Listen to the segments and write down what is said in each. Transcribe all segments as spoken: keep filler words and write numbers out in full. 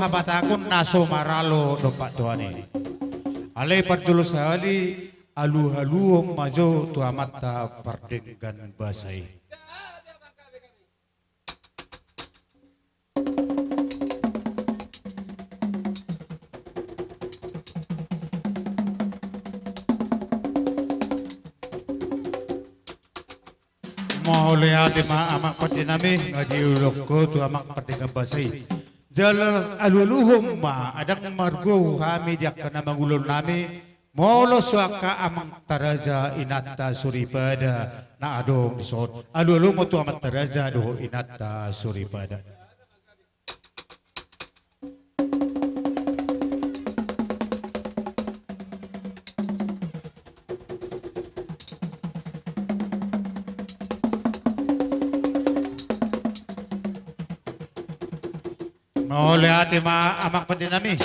habatahon na so maralo dompak Tuhan i. Alai parjolo sahali alualuhon ma jo tu amanta pardenggan basa i. Mauliate ma amang pande nami, nga diulahon ho tu amang pande na basa i. Jala alualuhon ma, ndang margogo hami di angka na mangulahon nami, molo so angka amanta raja inanta soripada na adong dison. Alualuhon ma tu amanta raja dohot inanta soripada. Mauliate ma amang pande nami.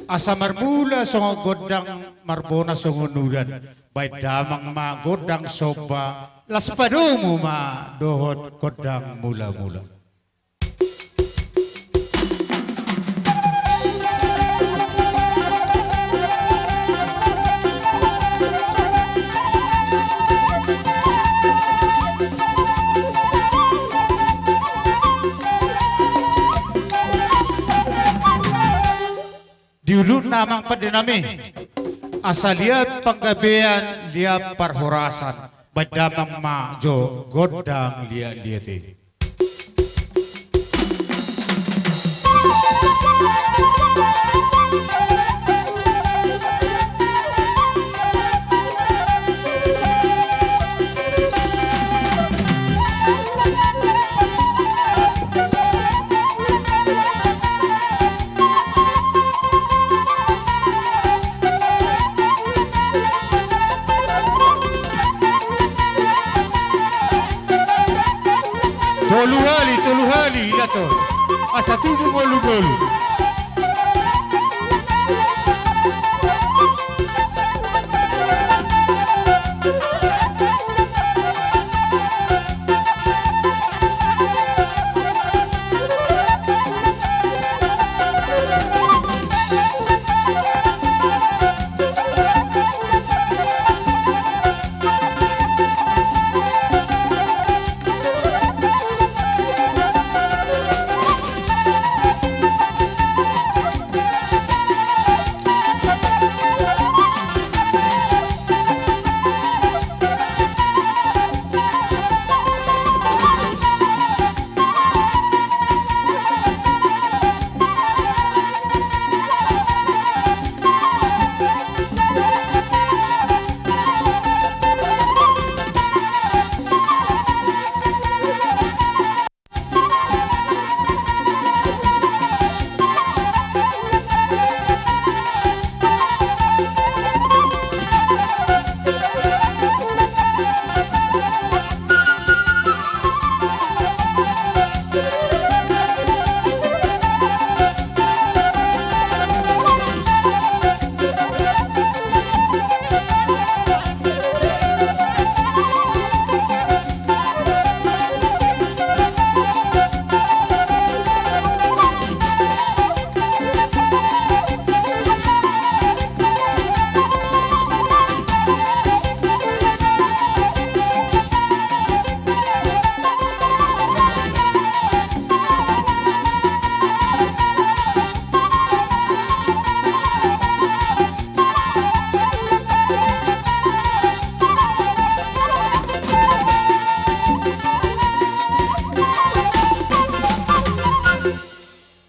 Asa marmula songon gondang, marbona songon udan. Baen damang ma gondang somba, laos padomu ma dohot gondang mulamula. Di ujungna amang pande nami, asa liat panggabean, liat parhorasan, baen damang ma jo gondang liat-liat i. Tolu hali, tolu hali, ia to. Asa tubu ngolu-ngolu.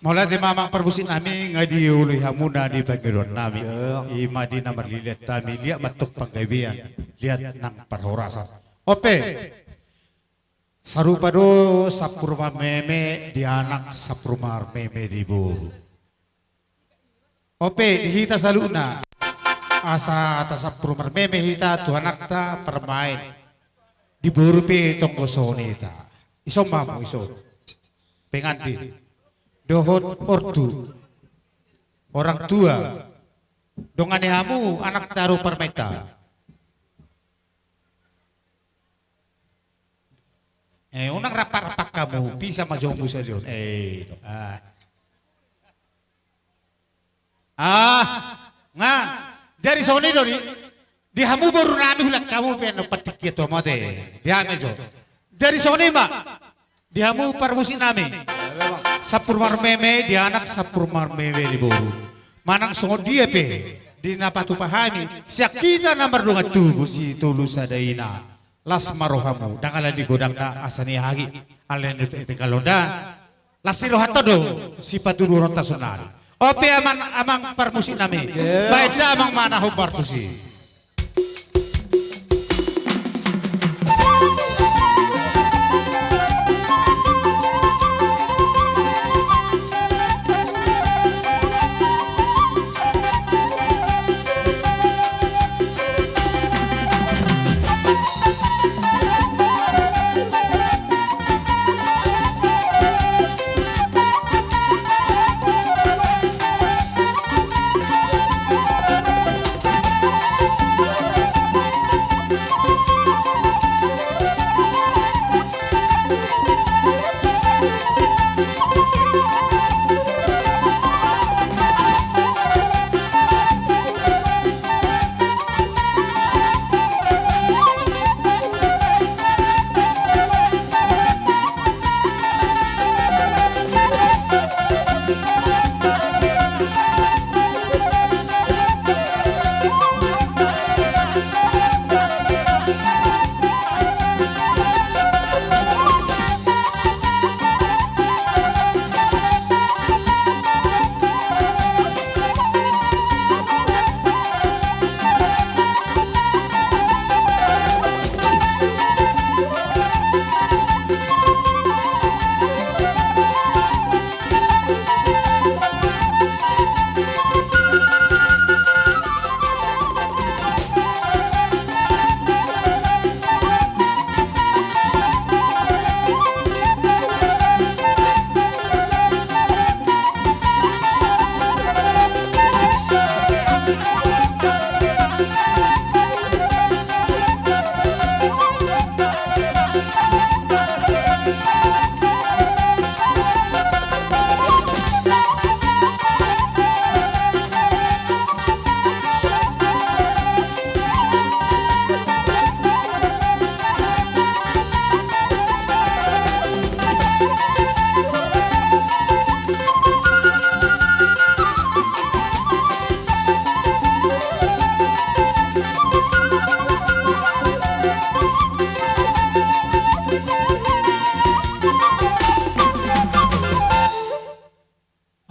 Mauliate ma amang parmusik nami, nga dioloi hamuna di pangidoan nami. Iya. I ma di na marliliat hami, liat ma antong panggabean, liat nang parhorasan. Ope. Sarupa do sampur marmeme di anak, sampur marmeme di boru. Ope, di hita saluhutna, asa tasampur marmeme hita tu anakta parmaen. Di boru pe tonggo songon i hita. Ison ma hamu, ison. Pengantin. Dohot ortu. Orang tua. Dongani hamu anakta do parmaenta. Eh, unang rampak-rampak hamu, bisa ma jo hamu sadia on. Eh, ah. Songon i do di, di hamu boru nami, hulehon hamu pe annon partingkian tu hamu ate. Di hami jo. Jadi songon i ma di hamu parmusik nami. Sampur marmeme di anak, sampur marmeme di boru. Manang songon dia pe di na patupa hami sian hita na mardongan tubu, sitolu sada ina. Las ma rohamu, ndang ala ni godangna asa ni hagi, ala ni tinggalonda. Las ni rohanta do sipatuduhononta saonari. On pe amang, amang parmusik nami. Baen damang ma na hombar tusi.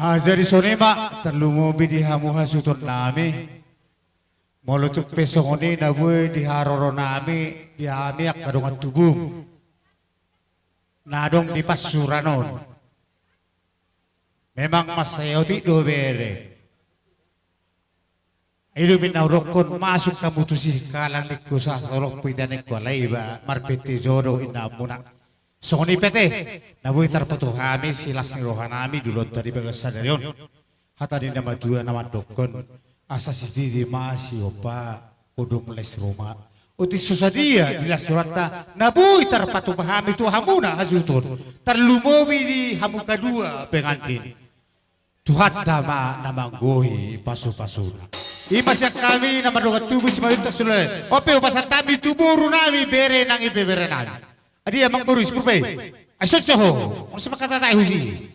Ah, jadi songon i ma, tarlumobi di hamu hasuhuton nami. Molo tung pe songon i na boi di haroro nami, di hami angka dongan tubum na adong di pansuran on. Memang mansai otik do bere. I do umbahen na hudokkon masuk hamu tu sisik halang ningku, sahat tu lompu ita ningku, alai ba marpente jo do inna muna. Songon i pe ate, na boi tarpatupa hami silas ni roha nami di ulaonta di bagasan sadari on. Hata ni na matua na mandokkon, asa sititi ma sihompa, odom les roma. Otik so sadia di las ni rohanta na boi tarpatupa hami tu hamuna hasuhuton, tarlumobi di hamu kadua pengantin. Tuhanta ma na manggohi pasupasuna. I ma sian hami na mardongan tubu, simainta sulele. On pe hupasahat hami tu boru nami, bere nang ipebere nami. Adia amang boru, si Purba i? Ai songon i ho. Molo so mangkatai husi.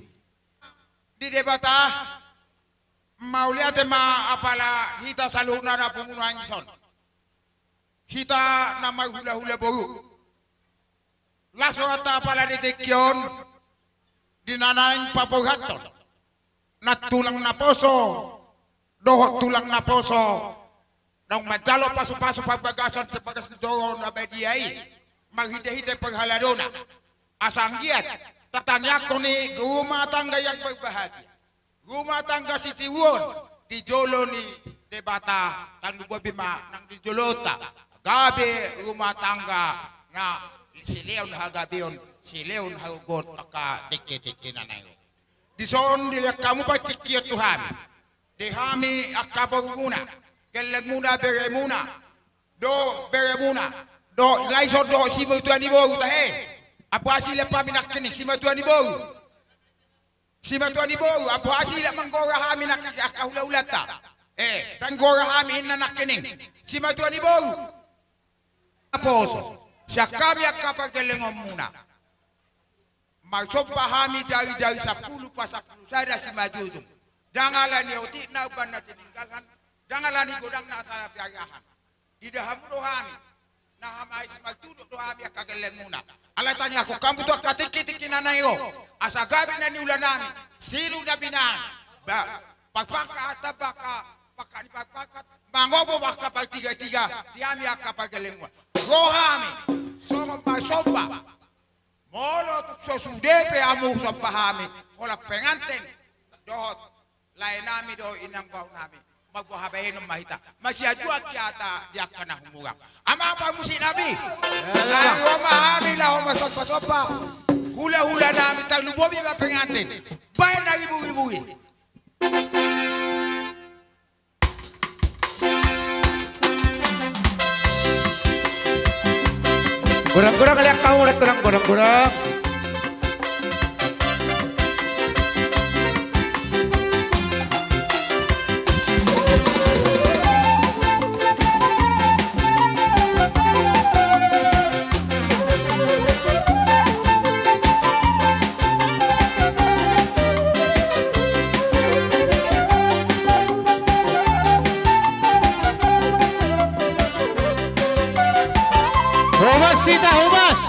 Di Debata, mauliate ma apala hita saluhutna na pungu nuaeng dison. Hita na marhulahula boru. Las rohanta apala di tingki on, di na naeng paborhathon. Na tulang naposo, dohot tulang naposo, naung manjalo pasupasu parbagason tu bagas ni joro na badia i, marhitehite parhaladona. Asa anggiat tatangiangkon i rumah tangga yang berbahagia. Rumah tangga sitiruon di jolo ni Debata, tarlumobi ma nang di jolonta, gabe rumah tangga na silehon hagabeon, silehon hagogoon angka tingkitingki na naeng ro. Dison dilehon hamu partingkian tu hami. Di hami angka borumuna, gellengmuna, beremuna, dohot beremuna, dohot raison dohot simatua ni boru tahe. Ampu asi lehon hami nangkin i simatua ni boru. Simatua ni boru, ampu asi lehon manggora hami nangkin i angka hulahulanta. Eh, ndang gora hami inna nangkining. Simatua ni boru. Naposo. Sian hami angka pargellengonmuna. Marsomba hami dari, dari sampulu pasampulu sada simanjujung. Ndang ala ni otikna umbahen na tininggalhon, ndang ala ni godangna asa na piariahan. Diida hamu do hami, na hamais martudo do hami angka gellengmuna. Alai tangiangkon hamu tu angka tingki-tingki na naeng ro, asa gabe na niulanami, siru na binaan, ba, pangpangkat, tambaka, pangkat ni pangpangkat, mangomo angka partiga-tiga, di hami angka pargellengmuna. Ro hami, songon marsomba. Molo tung so sude pe hamu somba hami, holan penganten dohot laenami dohot inang baunami, mamboan habahenon ma hita. Masianjuan hita di angka na humurang. Amang parmusiknami, laho ma hami laho marsomba-somba hula-hulanami, tarlumobi ma penganten. Baen na ribu-ribu i. Godang-godang, ale angka horas, godang-godang. Horas hita, horas.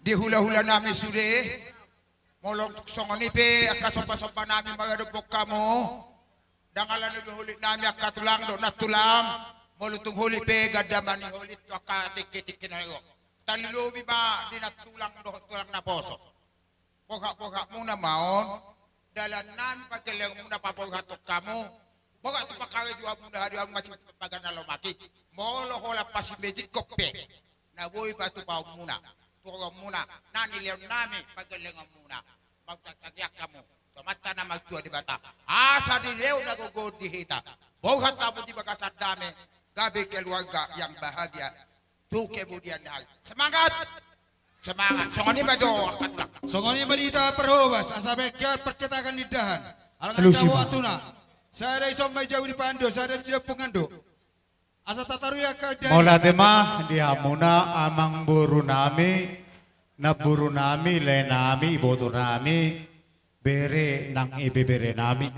di hula-hula nami sude. Molo songon i pe angka somba-somba nami mangadophon hamu. Ndang ala ni holit nami angka tulang dohot nantulang. Molo tung holit pe ganda ma ni holit tu angka tingki-tingki na i. Tarlumobi ma di nantulang dohot tulang naposo. Boha-boha muna ma on. Dalan nami panggabean muna paboa hatokamu. Boha tu panggabean muna hari on masih pagan na lomak i. Molo holan pasimejik kope. Na boi patupaon muna. Tuaon muna. Na nilehon nami panggabean muna. Mautak tangiang hamu. Tomanta na martua Debata. Asa dilehon na gogo di hita. Boha hamu di bagasan dame. Gabe keluarga yang bahagia. Tu kemudian hari. Semangat. Semangat. Songon i ma jo angka. Songon i ma di hita parhobas, asa baen hian parcetakan indahan. Alai alusi ma. Sada i somba i jabu ni pangan do, sada i jabu ni pangan do. Asa tatarui angka indahan. Mauliate ma di hamuna amangboru nami, namboru nami, lae nami, iboto nami, bere nang ibebere nami.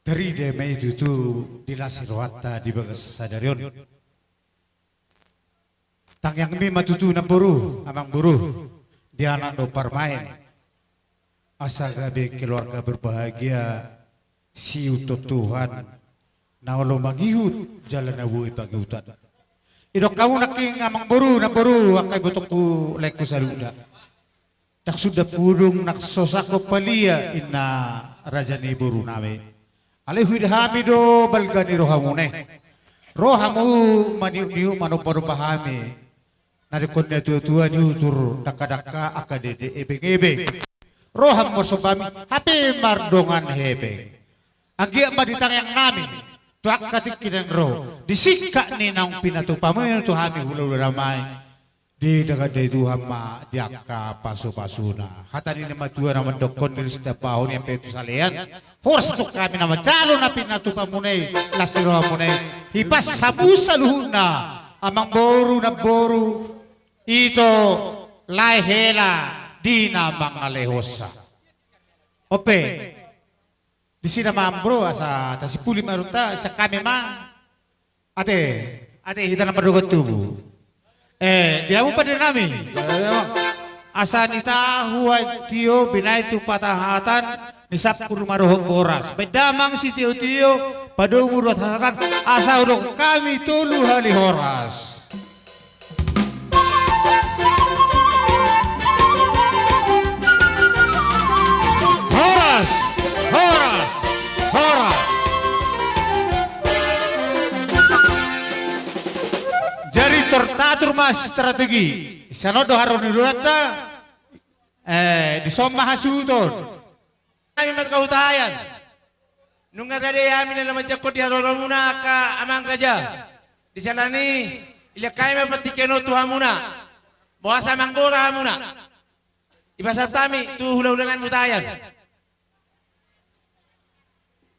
Tarida ma i tutu di las ni rohanta di bagasan sadari on. Tangiangmi ma tutu namboru, amangboru, di anak dohot parumaen. Asa gabe keluarga berbahagia, siuhut Tuhan, na olo mangihut jala na boi pangihutan. Didok hamu nangkin amangboru, namboru, angka ibotongku, laengku saluhutna. Ndang suda pudung nang so sangkop palia inna raja ni boru nami. Alai huida hami do balga ni rohamuna i. Ro hamu maniuk-niuk manomba-nomba hami. Na didok ni natua-tua ni utur dangka-dangka angka dede ebeng-ebeng. Ro hamu marsombahami hape mardongan hepeng. Anggiat ma di tangiang nami tu angka tingki na naeng ro di singkat ni naung pinatupamu i tu hami hula-hula nami. Di dagande Tuhan ma di angka pasu-pasuna. Hata ni na matua na mandokkon diri sitambahon i ampe tu salean. Horas tu hami na manjalo na pinatupamuna i, las ni rohamuna i. Hipas hamu saluhutna, amangboru, namboru, ito, lae, hela, di na mangalehonsa. Ope. Disi nama amangboru asa tasimpuli ma rohanta, sian hami ma. Ate, ate hita na mardokhon tubu. Eh, di hamu pande nami. Asa nitahu aek tio binahen tu patahatan, ni sampur ma dohot boras. Baen damang sitio-tio, padomu dohot hasahatan, asa hudokhon hami tolu hali horas. Horas! Horas! Horas! Jadi tertatur ma strategi. Sian on do haroro ni rohanta. Eh, dison ma hasuhuton. Hami ma angka hutahaean. Nunga rade hami na manjangkon di haroromuna angka amang raja. Di siala ni i, dilehon hami ma partingkian on tu hamuna. Boasa amang boru hamuna. Dipasahat hami tu hula-hula nami hutahaean.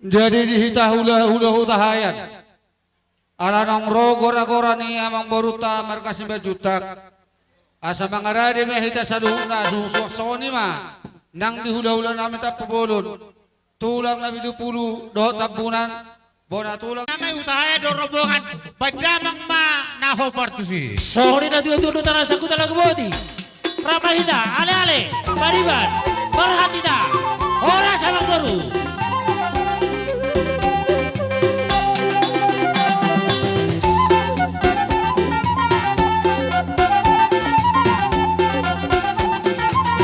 Jadi di hita hula-hula hutahaean. Ala naung ro gora-gora ni amangborunta marga Simanjuntak. Asa mangarade ma hita saluhutna, suang-suang songon i ma nang di hula-hula nami Tampubolon, tulang na pitu pulu dohot Tambunan, bona tulang. Nami hutahaean dohot rombongan, baen damang ma na hombar tusi. Songon i na tua-tua do tarasangkutan lagu boti. Rap ma hita, ale-ale, pariban, borhat hita. Horas amangboru.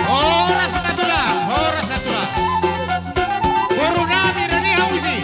Horas natulang, horas natulang. Boru nami rade hamu disi.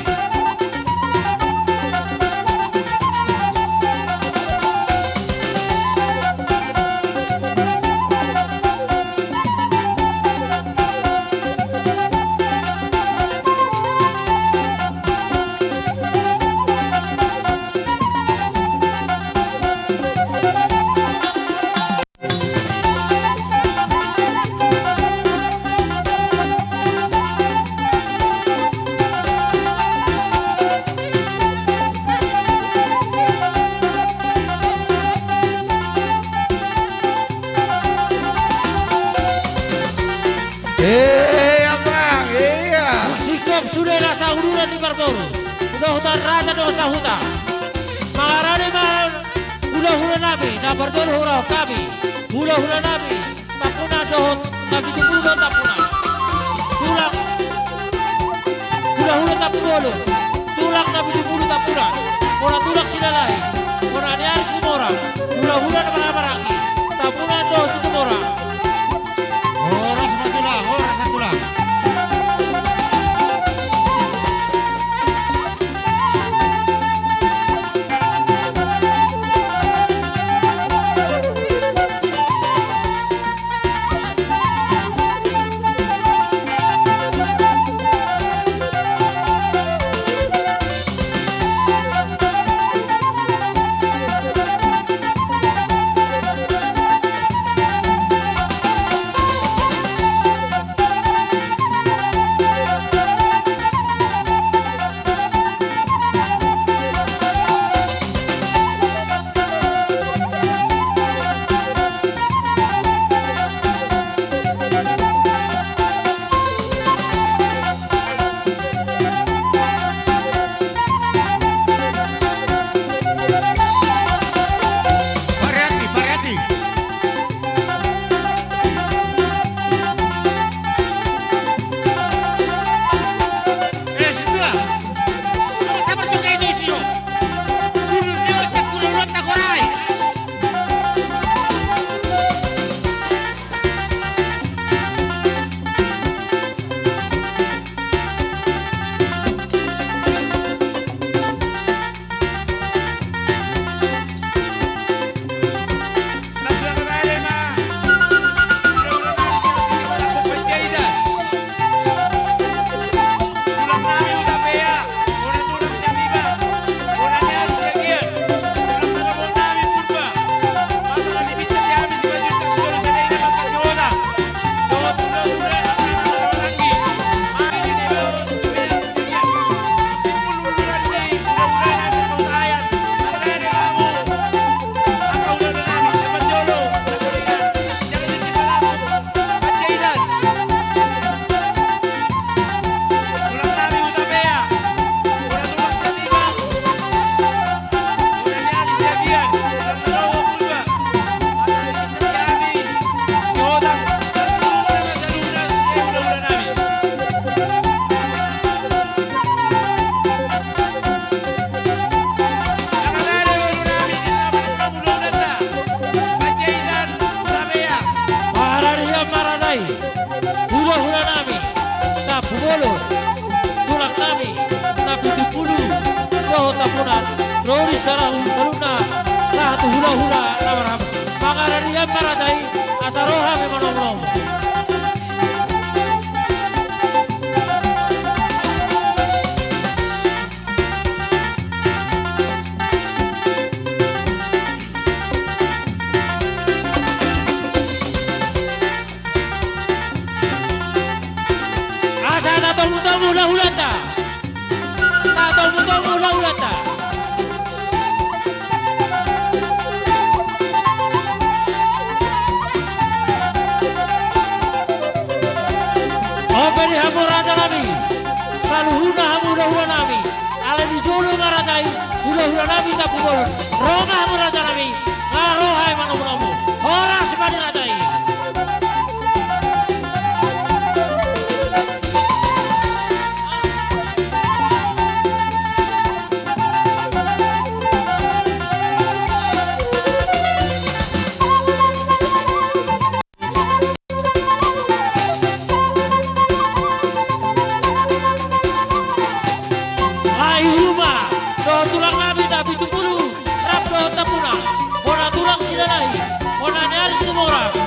Eh, amang, iya. Singkop sude na sahuduran ni parboru. Sudah huta raja do sahuta. Mangarade ma. Hulahula nami, na parjolo hurahon hami. Hulahula nami, Tampunan dohot na pitupulu dohot Tampunan. Tulang, hulahula Tampubolon. Tulang na pitupulu Tampunan. Bona tulang Silalahi. Bona ni ari Situmorang. Hulahula na marhahamaranggi. Tampunan dohot Situmorang. Horas ma tulang, horas ma tulang. Parhati, parhati. Eh, situa. Apa sabar juga itu, Sio? Kudu dia usah kudu luat tak korai. Parharian ma raja i, hulahula nami Tampubolon, tulang nami na pitupulu dohot Tampunan, ro di sarahu taruna sahat tu hulahula na marhaham. Parharian ma raja i, asa ro hami manomunomu. Asa tatomutomu hulahulanta. Tatomutomu hulahulanta. Ope di hamu raja nami, saluhutna hamu hulahula nami. Alai di jolo ma raja i, hulahula nami Tampubolon. Ro ma hamu raja nami, nga ro hami manomunomu. Horas ma di raja i. Ai huma dohot tulang nami na pitupulu rap dohot Tampunan, bona tulang Silalahi, bona ni ari Situmorang.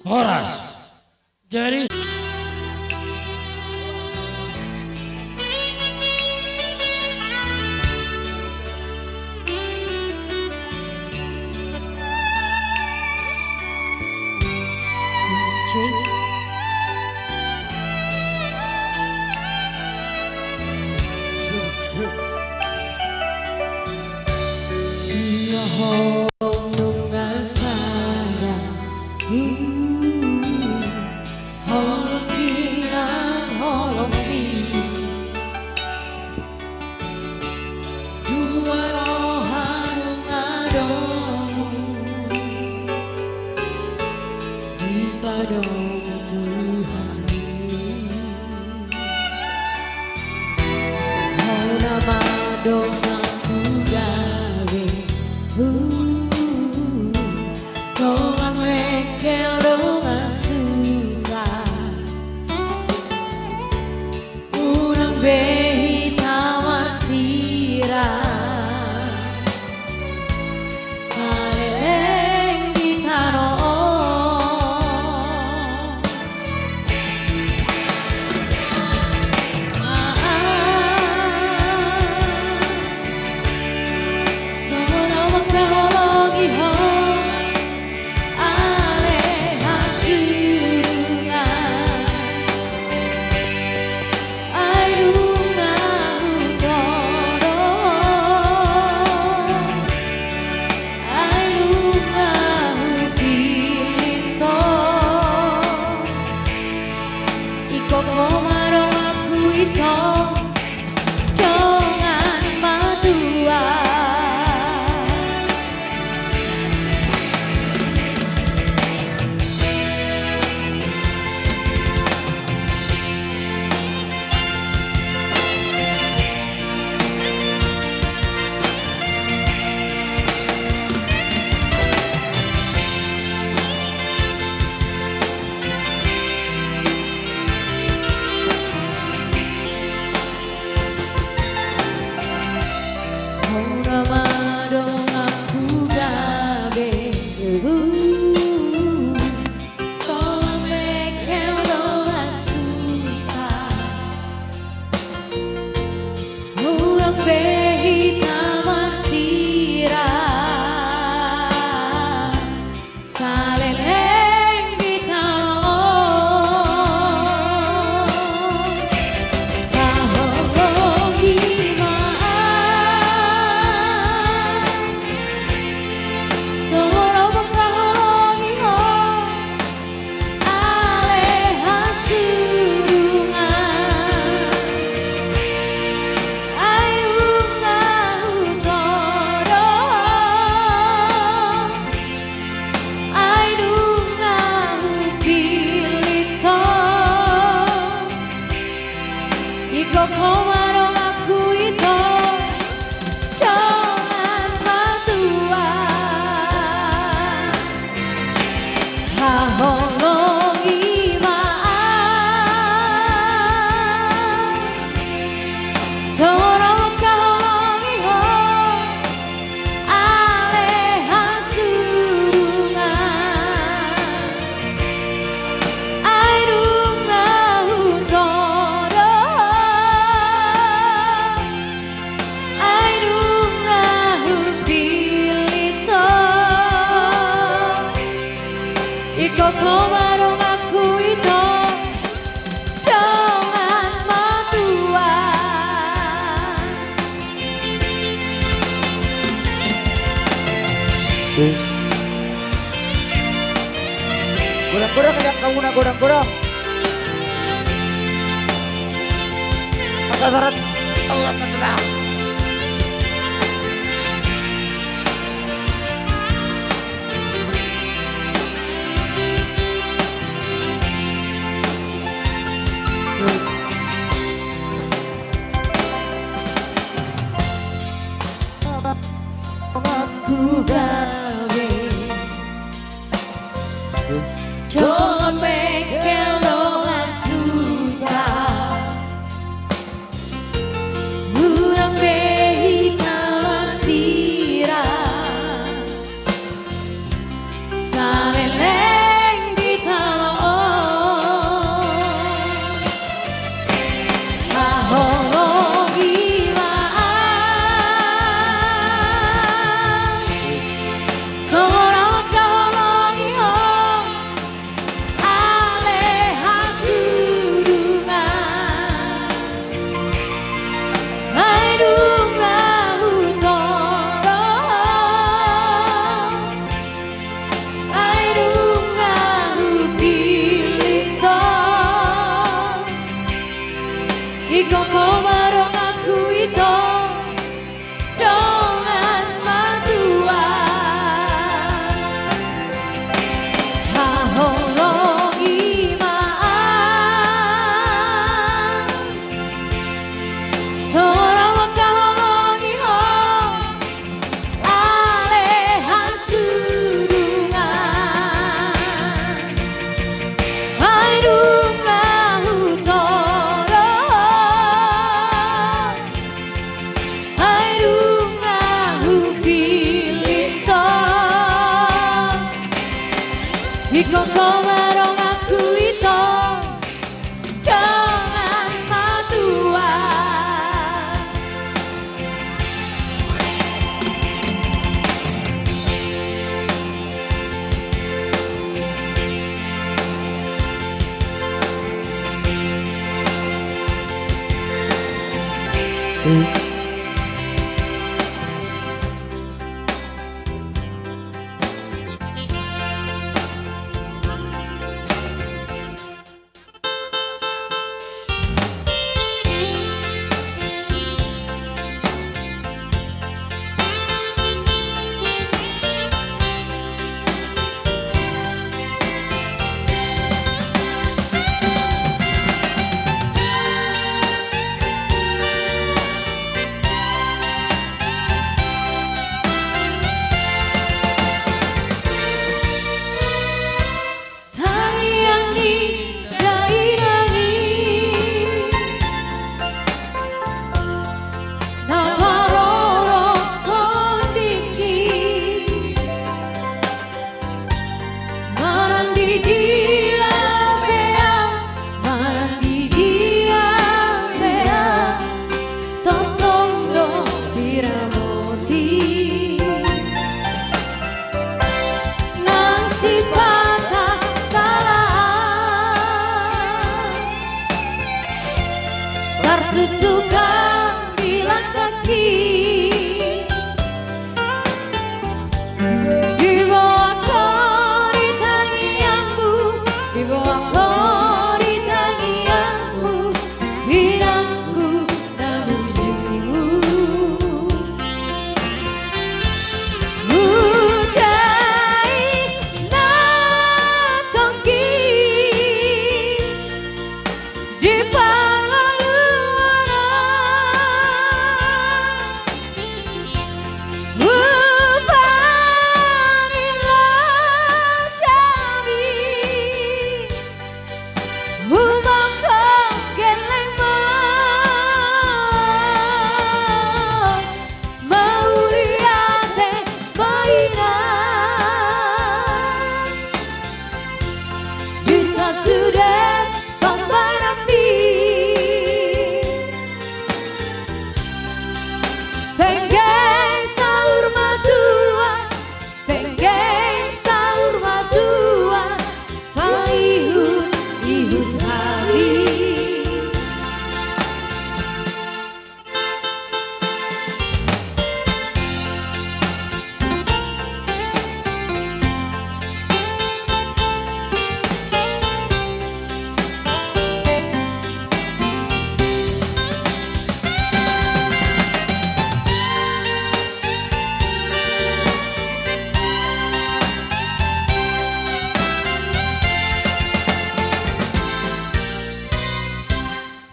Horas. Jadi, Holong hinan holong ni dua roha nunga domu di padom Tuhan i. Ho nama donganku gabe, uh, dongan bengkel dongan susah. Unang be hita marsirang saleleng di tano on. Aa, songon na mangkaholongi ho ale hasurungan. Ai nunga hutodo, ai nunga hupillit ho. Ingkon ho ma donganku ito, dongan matua. Ho nama donganku gabe, uh, dongan bengkel dongan susah. Unang be hita marsirang saleleng di tano on. Haholongi ma au, songon na mangkaholongi ho ale hasurungan. Ai nunga hutodo, ai nunga hupillit ho. Ingkon ho ma donganku ito, dongan matua. Haholongi ma au, songon na mangkaholongi ho ale hasurungan. Ai nunga hutodo, ai nunga hupillit ho. Ingkon ho ma donganku ito, dongan matua. Godang-godang, lihat kamu na godang-godang. Mata sarat, aurat terserah. Dongan bengkel dongan susah. Unang be Tangiang ni dainang i, na marorot hondingki. Manang di dia pe ahu, manang di dia pe ahu, tongtong do diramoti. Nang sipata sala ahu, tartuktuk ahu di langkangki. Diboan ho di tangiangku, diboan ho di tangiangku, inangku na burju. Mudai na tonggi di parngoluan on, hupangido hami, humongkop gellengmu, mauliate ma inang. Di sasude pambahenanmi, penggeng saur matua, penggeng saur matua, paihutihut hami.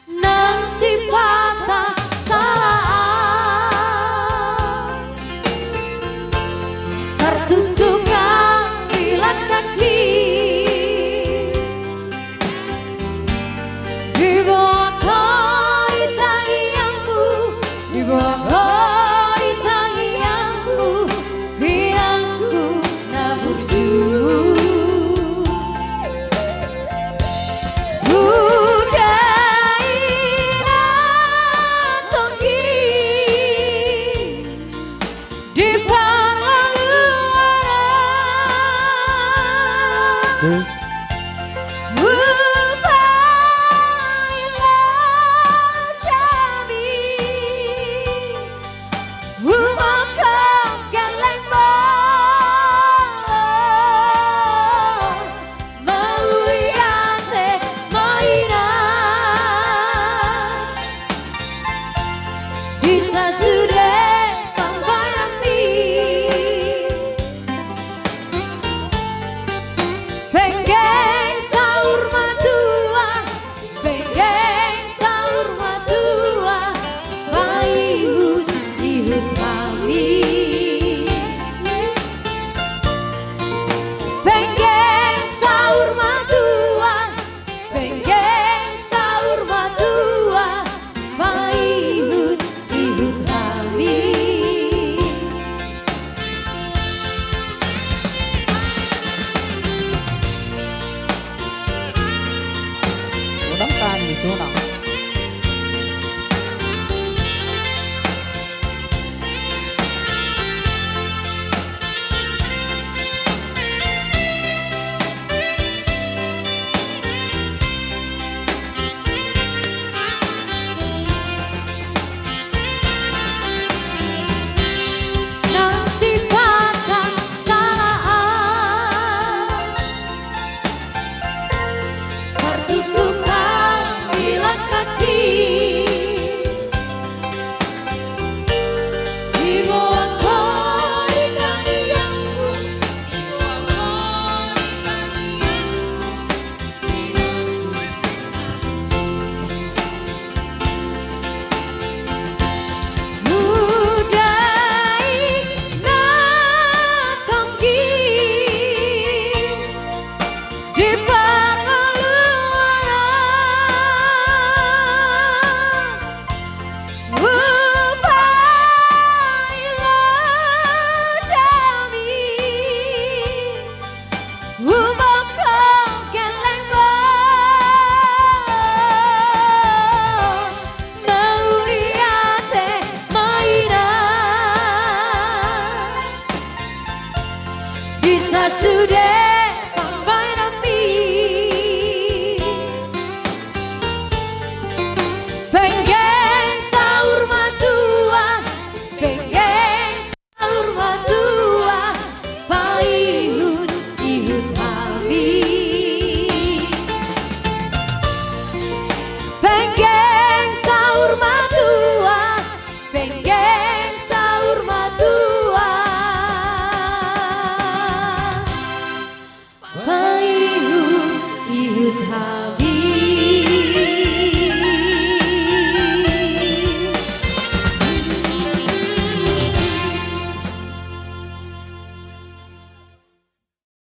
Nang sipata sala ahu, tartuktuk ahu di langkangki. Diboan ho di tangiangku, diboan ho di tangiangku, inangku na burju. Mudai na tonggi di parngoluan on, hupangido hami, humongkop gellengmu, mauliate ma inang. Di sasude pambahenanmi, penggeng saur matua, penggeng saur matua, paihutihut hami. Penggeng saur matua, penggeng saur matua, paihutihut hami. Unang tangis, unang.